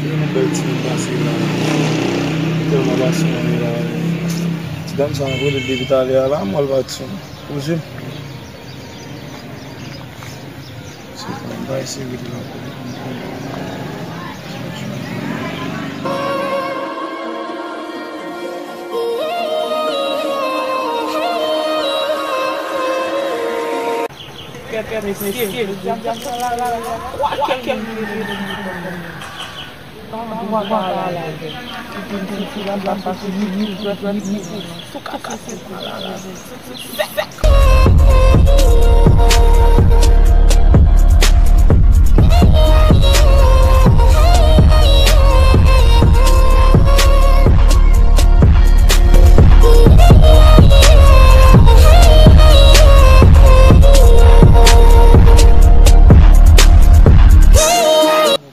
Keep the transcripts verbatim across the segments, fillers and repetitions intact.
Yon bèl timoun pase la. Tèlman pase yon la. Ti dam sa, mwen rele l depi talè a la, m wè l pa t sou. Poze m. Se pa bay se vide la. Kèt, kèt, mesye. Mesye, mesye.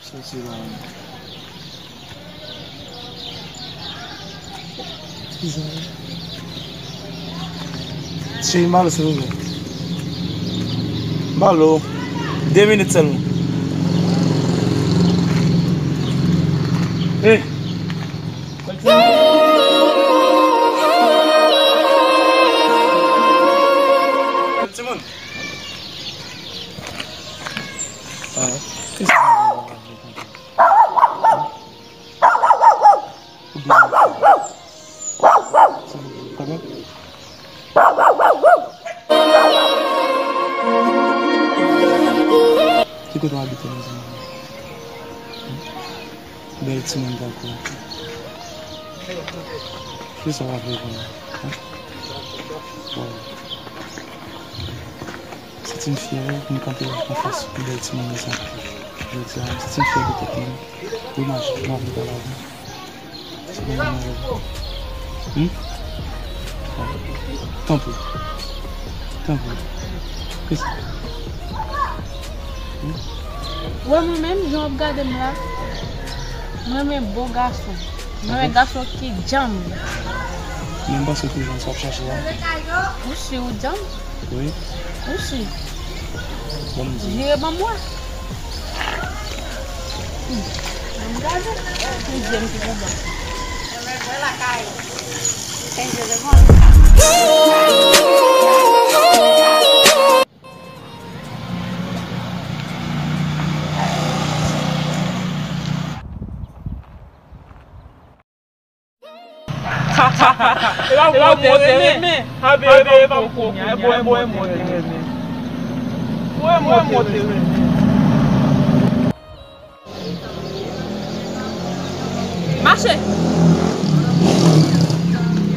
Soti la. Eskize m. Cheri, m ba l, silvouplè. M ba l, o. De minit sèlman. Hey! Timoun. Ah, kisa? Ou bezwen sa? Pardon? Ki kote w abite, mezanmi? Bèl timoun tankou w. Kisa w ap fè kounye a? Hein? Waw. Santi m fyè wi pou m kanpe anfas yon bèl timoun konsa. Jodi a, m santi m fyè de tèt mwen. Wi, mache, m ap vin pale avè w. Se pa yon manje. Hmm? Tanpri. Tanpri. Kisa? Hmm? Wè mwen menm, jan w ap gade m la, mwen renmen bo gason. Mwen renmen gason ki djanm. Men m panse w te jwenn sa w ap chache a. Ou si ou djanm? Wi. Ou si? Bon, m di. Jire ban mwen. Hmm. Ban m gade. Ou di m ki pou ban. Enben, mwen lakay. Enben, mwen. E pa pou mwen te renmen. Anben, e pa pou kounye a, e bon, e bon, e bon, te renmen. Mwen, mwen te renmen. Mache!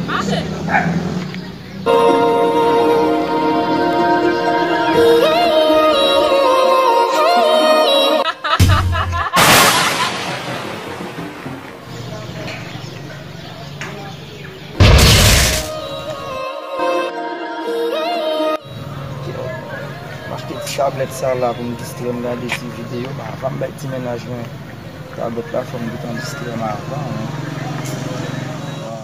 Mache! M achte ti tablèt sa la pou m distrè m gade ti videyo, men avan m bay ti mennaj mwen tablèt la, fò m gentan distrè m avan, wi. Waw.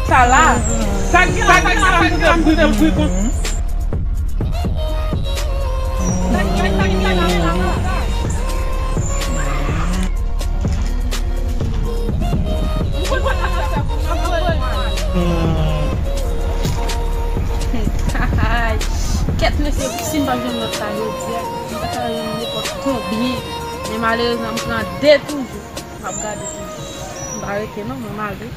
Sa la. Sa ki la, sa ki la, sa ki la, m koute m bri kon. Kèt mesye, si m pa jwenn lòt la jodi a, m ta ka jwenn nenpòt konbyen. Men malerezman, m pran de toujou. M ap gade toujou. M pa rete non, mwen m ale.